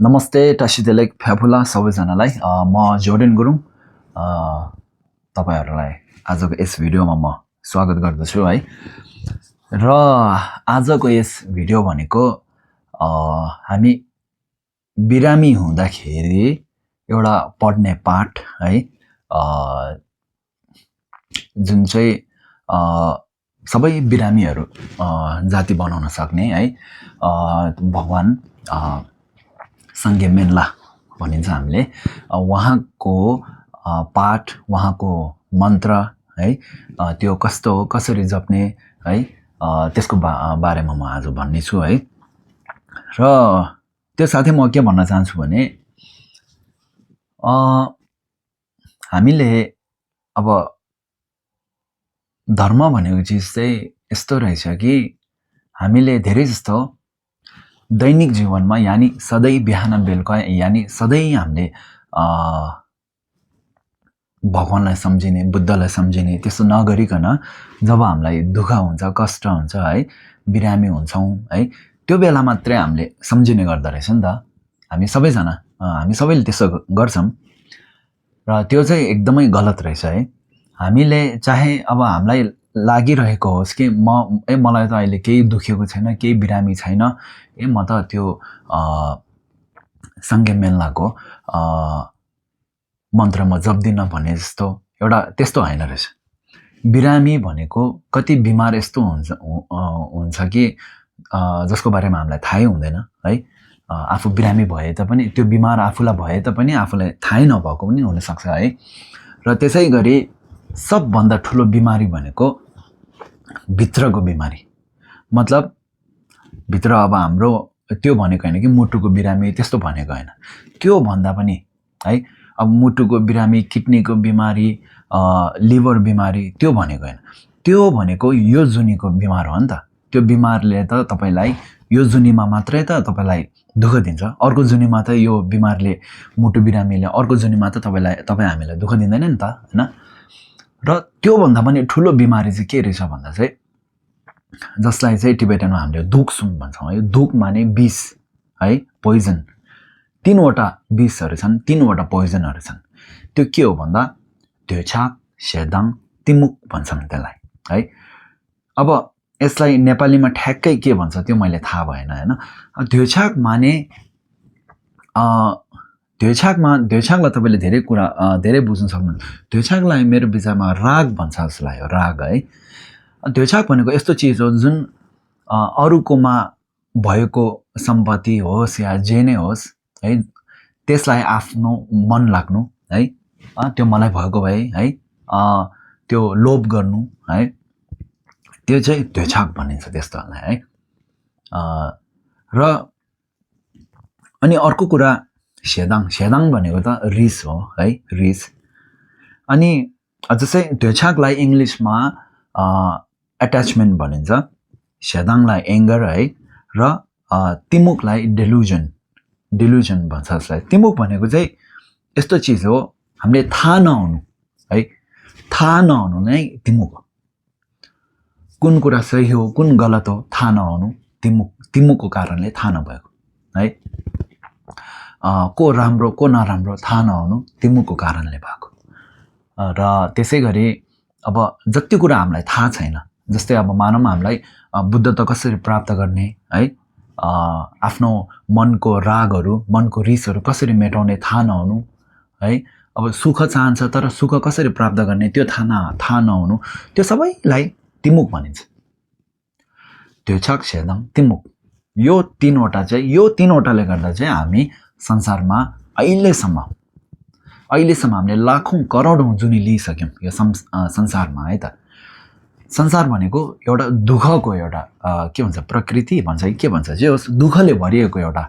नमस्ते टासिदेलेक फ्याफुला सबैजनालाई म जोर्डेन गुरुङ तपाईहरुलाई आजको यस भिडियोमा म स्वागत गर्दछु है। र आजको यस भिडियो भनेको हामी बिरामी हुँदाखेरि एउटा पढ्ने पाठ है, जुन चाहिँ सबै बिरामीहरु जाति बनाउन सक्ने है, भगवान संगे मेन्ला भनिन्छ हामीले, उहाँको पाठ, उहाँको मन्त्र है, त्यो कस्तो हो, कसरी जप्ने है, त्यसको बारेमा म आज भन्ने छु है। र त्यो साथै म के भन्न चाहन्छु भने हामीले अब धर्म भनेको चीज चाहिँ यस्तो रहेछ कि हामीले धेरै जस्तो दैनिक जीवनमा यानी सधैँ बिहान बेलुका यानी सधैँ हामीले भगवानलाई सम्झिने, बुद्धलाई सम्झिने त्यसो नगरिकन जब हामीलाई दुःख हुन्छ, कष्ट हुन्छ है, बिरामी हुन्छौं है, त्यो बेला मात्रै हामीले सम्झिने गर्दा रहेछ नि त। हामी सबैजना हामी सबैले त्यसो गर्छौं र त्यो चाहिँ एकदमै गलत रहेछ है। हामीले चाहे अब हामीलाई लागिरहेको होस् कि मलाई त अहिले केही दुखेको छैन, केही बिरामी छैन, म त त्यो संगे मेन्लाको मन्त्र म जप्दिन भन्ने जस्तो एउटा त्यस्तो हैन रहेछ। बिरामी भनेको कति बिमार यस्तो हुन्छ कि जसको बारेमा हामीलाई थाहै हुँदैन है। आफू बिरामी भए तापनि त्यो बिमार आफूलाई भए तापनि आफूलाई थाहै नभएको पनि हुन सक्छ है। र त्यसैगरी सबभन्दा ठुलो बिमारी भनेको भित्रको बिमारी, मतलब भित्र अब हाम्रो त्यो भनेको हैन कि मुटुको बिरामी त्यस्तो भनेको हैन, त्यो भन्दा पनि है, अब मुटुको बिरामी, किडनीको बिमारी, लिभर बिमारी त्यो भनेको हैन, त्यो भनेको यो जुनीको बिमार हो नि त। त्यो बिमारले त तपाईलाई यो जुनीमा मात्रै त तपाईलाई दुःख दिन्छ, अर्को जुनीमा त यो बिमारले, मुटु बिरामीले अर्को जुनीमा त तपाई हामीलाई दुःख दिँदैन नि त हैन। र त्यो भन्दा पनि ठुलो बिमारी चाहिँ के रहेछ भन्दा चाहिँ, जसलाई चाहिँ टिबेटनमा हामीले दुखसुम भन्छौं है। दुख माने विष है, पोइजन। तीनवटा विषहरु छन्, तीनवटा पोइजनहरु छन्। त्यो के हो भन्दा ध्योछाक, सेदाङ, तिमुक भन्छन् त्यसलाई है। अब यसलाई नेपालीमा ठ्याक्कै के भन्छ त्यो मैले थाहा भएन हैन। ध्योछाक माने ध्योछाकलाई तपाईले धेरै कुरा धेरै बुझ्न सक्नुहुन्छ। ध्योछाकलाई मेरो विचारमा राग भन्छ जस्तो लाग्यो, राग है। ध्योछाक भनेको यस्तो चीज हो जुन अरूकोमा भएको सम्पत्ति होस् या जे नै होस् है, त्यसलाई आफ्नो मन लाग्नु है, त्यो मलाई भएको भए है, त्यो लोभ गर्नु है, त्यो चाहिँ ध्योछाक भनिन्छ त्यस्तोलाई है। र अनि अर्को कुरा सेदाङ, सेदाङ भनेको त रिस हो है, रिस। अनि जस्तै ध्योछाकलाई इंग्लिशमा अट्याचमेन्ट भनिन्छ, सेदाङलाई एंगर है, र तिमुकलाई डेलुजन, डिल्युजन भन्छ यसलाई। तिमुक भनेको चाहिँ यस्तो चीज हो हामीले थाहा नहुनु है, थाहा नहुनु नै तिमुक हो। कुन कुरा सही हो, कुन गलत हो थाहा नहुनु तिमुक, तिमुकको कारणले थाहा नभएको है। को राम्रो को नराम्रो थाहा नहुनु तिमुकको कारणले भएको। र त्यसैगरी अब जति कुरा हामीलाई थाहा छैन, जस्तै अब मानौं हामीलाई बुद्धत्व कसरी प्राप्त गर्ने है, आफ्नो मनको रागहरु, मनको रिसहरु कसरी मेटाउने थाहा नहुनु है। अब सुख चाहन्छ तर सुख कसरी प्राप्त गर्ने त्यो थाहा नहुनु, त्यो सबैलाई तिमुक भनिन्छ। ध्योछाक, सेदाङ, तिमुक, यो तीनवटाले गर्दा चाहिँ हामी संसारमा अहिलेसम्म हामीले लाखौं करोडौं जुनी लिइसक्यौं यो संसारमा है त। संसार भनेको एउटा दुःखको एउटा के भन्छ, प्रकृति भन्छ कि के भन्छ, जे होस् दुःखले भरिएको एउटा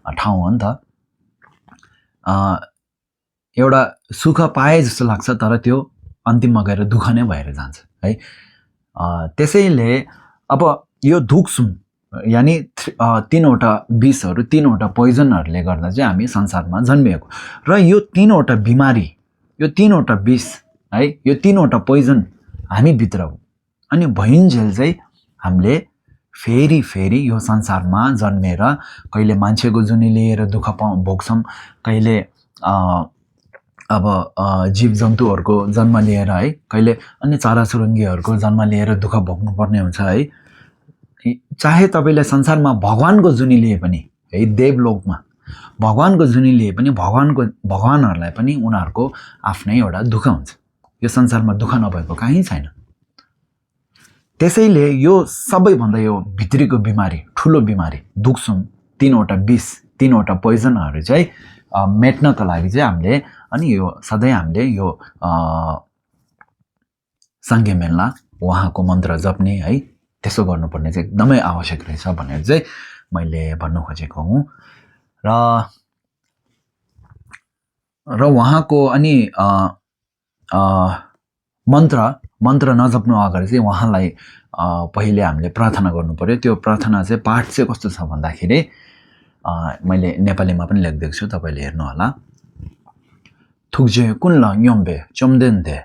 ठाउँ हो नि त। एउटा सुख पाए जस्तो लाग्छ तर त्यो अन्तिममा गएर दुःख नै भएर जान्छ है। त्यसैले अब यो दुखसुम यानी तीनवटा विषहरु, तीनवटा पोइजनहरुले गर्दा चाहिँ हामी संसारमा जन्मिएको, र यो तीनवटा बिमारी, यो तीनवटा विष है, यो तीनवटा पोइजन हामी भित्र हो। अनि भइन्जेल चाहिँ हामीले फेरि फेरि यो संसारमा जन्मेर कहिले मान्छेको जुनी लिएर दुःख भोग्छौँ, कहिले अब जीवजन्तुहरूको जन्म लिएर है, कहिले अन्य चराचुरुङ्गीहरूको जन्म लिएर दुःख भोग्नुपर्ने हुन्छ है। चाहे तपाईँले संसारमा भगवानको जुनी लिए पनि है, देवलोकमा भगवानको जुनी लिए पनि भगवानहरूलाई पनि उनीहरूको आफ्नै एउटा दुःख हुन्छ। यो संसारमा दुःख नभएको कहीँ छैन। त्यसैले यो सबैभन्दा यो भित्रीको बिमारी, ठुलो बिमारी दुखसुम, 3वटा विष, 3वटा पोइजनहरू चाहिँ मेट्नको लागि चाहिँ हामीले अनि यो सधैँ हामीले यो साङ्गे मेला उहाँको मन्त्र जप्ने है, त्यसो गर्नुपर्ने चाहिँ एकदमै आवश्यक रहेछ भनेर चाहिँ मैले भन्नु खोजेको हुँ। र उहाँको अनि मन्त्र नजप्नु अगाडि चाहिँ उहाँलाई पहिले हामीले प्रार्थना गर्नु पर्यो। त्यो प्रार्थना चाहिँ पाठ चाहिँ कस्तो छ भन्दाखेरि मैले नेपालीमा पनि लेखिदिएको छु, तपाईँले हेर्नु होला। थुक्जे कुनल न्योम्बे चोम्देन्दे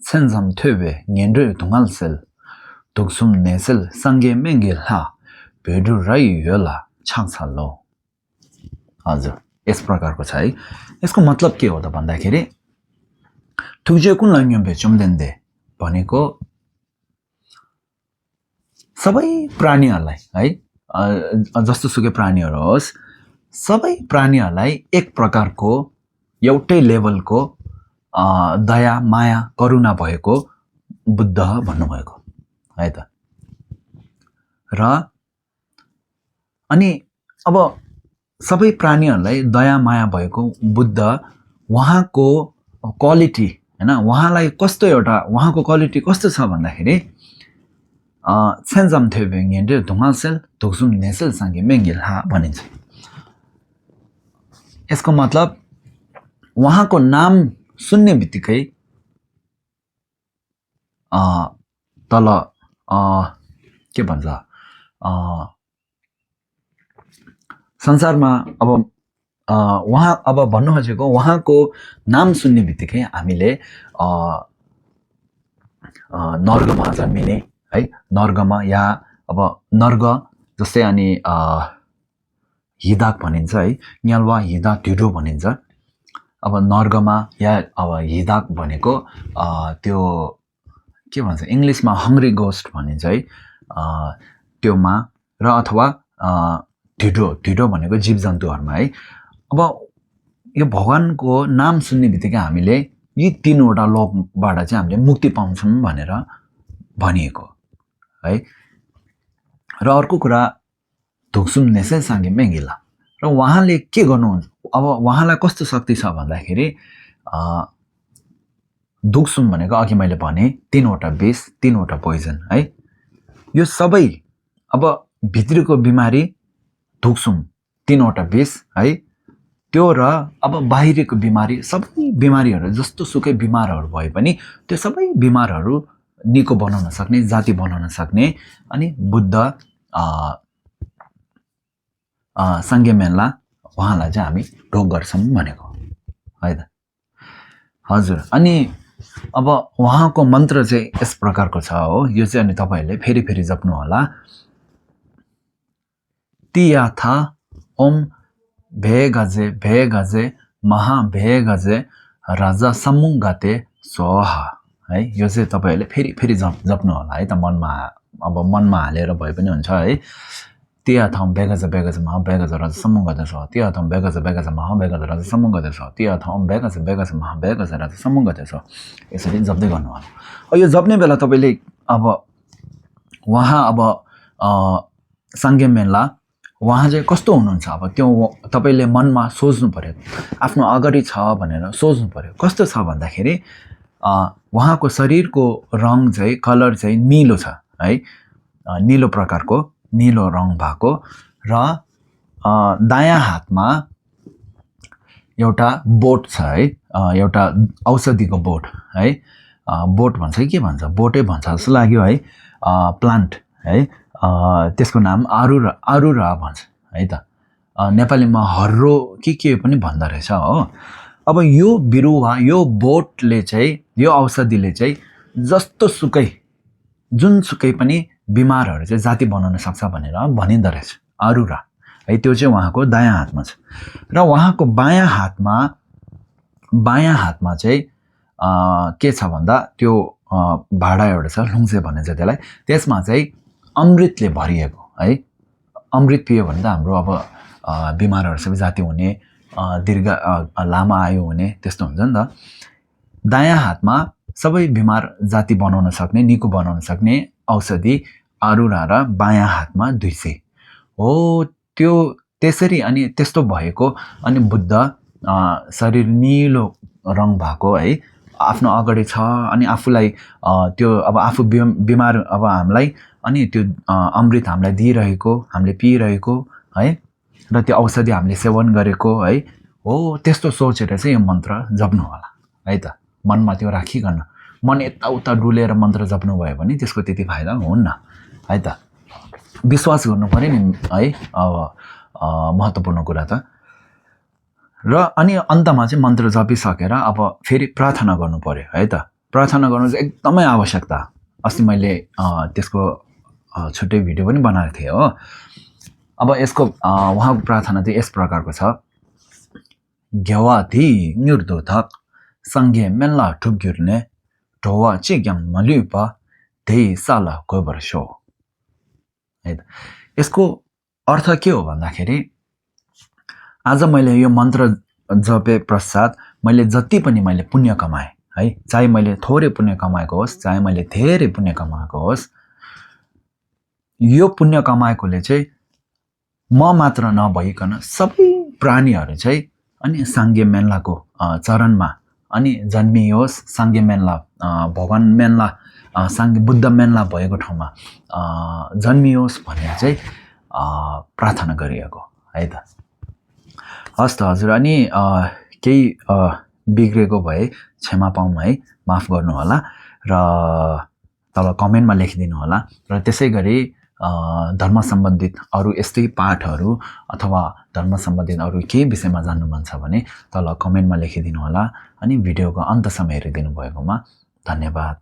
सेन्जम थ्वेबे न्येन्ड्रे धुङ्गालसेल धुक्सुम नेसेल सङ्गे मेङ्गेल हा भेडु राई होला छाक्छालो। हजुर, यस प्रकारको छ है। यसको मतलब के हो त भन्दाखेरि थुक्जे कुनल न्योम्बे चोम्देन्दे भनेको सबै प्राणीहरूलाई है, जस्तो सुकै प्राणीहरू होस्, सबै प्राणीहरूलाई एक प्रकारको एउटै लेभलको दया माया करुणा भएको बुद्ध भन्नुभएको है त। र अनि अब सबै प्राणीहरूलाई दया माया भएको बुद्ध उहाँको क्वालिटी हैन, उहाँलाई कस्तो एउटा उहाँको क्वालिटी कस्तो छ भन्दाखेरि सेन्जम थ्वेबे न्येन्ड्रे धुङ्गालसेल धुक्सुम नेसेल साङ्गे मेङ्गेल हा भनिन्छ। यसको मतलब उहाँको नाम सुन्ने बित्तिकै तल के भन्छ संसारमा अब उहाँ अब भन्नु खोजेको उहाँको नाम सुन्ने बित्तिकै हामीले नर्गमा जन्मिने है, नर्गमा या अब नर्ग जस्तै अनि हिदाक भनिन्छ है, न्यालवा हिदाक ढिडो भनिन्छ। अब नर्गमा या अब हिदाक भनेको त्यो के भन्छ इङ्ग्लिसमा हङ्ग्री गोस्ट भनिन्छ है, त्योमा र अथवा ढिडो भनेको जीवजन्तुहरूमा है। अब यो भगवानको नाम सुन्ने बित्तिकै हामीले यी 3वटा लोकबाट चाहिँ हामीले मुक्ति पाउँछौँ भनेर भनिएको है। र अर्को कुरा धुक्सुम नेसेल साङ्गे मेङ्गिला, र उहाँले के गर्नुहुन्छ, अब उहाँलाई कस्तो शक्ति छ भन्दाखेरि धुक्सुम भनेको अघि मैले भने 3वटा विष 3वटा पोइजन है। यो सबै अब भित्रीको बिमारी धुक्सुम 3वटा विष है, त्यो र अब बाहिरीको बिमारी, सबै बिमारीहरू जस्तो सुकै बिमारहरू भए पनि त्यो सबै बिमारहरू निको बनाउन सक्ने, जाति बनाउन सक्ने अनि बुद्ध साङ्गे मेला उहाँलाई चाहिँ हामी ढोग गर्छौँ भनेको है त। हजुर, अनि अब उहाँको मन्त्र चाहिँ यस प्रकारको छ हो, यो चाहिँ अनि तपाईँहरूले फेरि फेरि जप्नु होला। तियाथा ओम भे गजे महा भे गजे राजा समुङ्गाते स्वाहा है। यो चाहिँ तपाईँहरूले फेरि फेरि जप्नु होला है त, मनमा हालेर भए पनि हुन्छ है। तियाथम बेगज महा बेगज राजा समुङ्गाते स्वाहा, तियाथम बेगज महा बेगज राजा समुङ्गाते स्वाहा, तियाथम बेगज महा बेगज राजा समुङ्गाते स्वाहा, यसरी जप्दै गर्नु होला। यो जप्ने बेला तपाईँले अब उहाँ अब साङ्गे मेला उहाँ चाहिँ कस्तो हुनुहुन्छ, अब त्यो तपाईँले मनमा सोच्नु पर्यो, आफ्नो अगाडि छ भनेर सोच्नु पर्यो। कस्तो छ भन्दाखेरि उहाँको शरीरको रङ चाहिँ कलर चाहिँ निलो छ है, निलो प्रकारको निलो रङ भएको, र दायाँ हातमा एउटा बोट छ है, एउटा औषधिको बोट है, बोट भन्छ कि के भन्छ, बोटै भन्छ जस्तो लाग्यो है, प्लान्ट है, त्यसको नाम आरुरा भन्छ है त। नेपालीमा हर्रो के पनि भन्दो रहेछ हो। अब यो बिरुवा, यो बोटले चाहिँ, यो औषधिले चाहिँ जस्तो सुकै जुनसुकै पनि बिमारहरू चाहिँ जाति बनाउन सक्छ भनेर भनिँदो रहेछ अरुरा है। त्यो चाहिँ उहाँको दायाँ हातमा छ र उहाँको बायाँ हातमा चाहिँ के छ भन्दा त्यो भाडा एउटा छ लुङ्से भनिन्छ त्यसलाई। त्यसमा चाहिँ अमृतले भरिएको है। अमृत पियो भने त हाम्रो अब बिमारहरू सबै जाति हुने दीर्घ लामो आयु हुने त्यस्तो हुन्छ नि त। दायाँ हातमा सबै बिमार जाति बनाउन सक्ने निको बनाउन सक्ने औषधि अरुरा र बायाँ हातमा 200 हो। त्यो त्यसरी अनि त्यस्तो भएको अनि बुद्ध शरीर निलो रङ भएको है आफ्नो अगाडि छ अनि आफूलाई त्यो अब आफू बिमार अब हामीलाई अनि त्यो अमृत हामीलाई दिइरहेको हामीले पिइरहेको है र त्यो औषधि हामीले सेवन गरेको है हो। त्यस्तो सोचेर चाहिँ यो मन्त्र जप्नु होला है त। मनमा त्यो राखिकन मन यताउता डुलेर मन्त्र जप्नु भयो भने त्यसको त्यति फाइदा हुन्न है त। विश्वास गर्नु पर्यो नि है अब महत्त्वपूर्ण कुरा त। र अनि अन्तमा चाहिँ मन्त्र जपिसकेर अब फेरि प्रार्थना गर्नु पर्यो है त। प्रार्थना गर्नु चाहिँ एकदमै आवश्यकता। अस्ति मैले त्यसको छुट्टै भिडियो पनि बनाएको थिएँ हो। अब यसको उहाँको प्रार्थना चाहिँ यस प्रकारको छ। ग्यावाधी निर्दोधक सँगे मेल्ला ठुग्युर्ने ढोवा चिग्याङ मल्युपा धे साला गोबरसो है त। यसको अर्थ के हो भन्दाखेरि आज मैले यो मन्त्र जपे पश्चात मैले जति पनि मैले पुण्य कमाएँ है, चाहे मैले थोरै पुण्य कमाएको होस् चाहे मैले धेरै पुण्य कमाएको होस्, यो पुण्य कमाएकोले चाहिँ म मात्र नभइकन सबै प्राणीहरू चाहिँ अनि साङ्गे मेन्लाको चरणमा अनि जन्मियोस्। साङ्गे मेन्ला भगवान मेन्ला साङ्गे बुद्ध मेन्ला भएको ठाउँमा जन्मियोस् भनेर चाहिँ प्रार्थना गरिएको है त। हस् त हजुर। अनि केही बिग्रेको भए क्षमा पाऊँ है, माफ गर्नु होला र तल कमेन्टमा लेखिदिनु होला। र त्यसै गरी धर्म सम्बन्धित अरू यस्तै पाठहरू अथवा धर्म सम्बन्धित अरू केही विषयमा जान्नु मन छ भने तल कमेन्टमा लेखिदिनु होला। अनि भिडियोको अन्तसम्म हेरिदिनु भएकोमा धन्यवाद।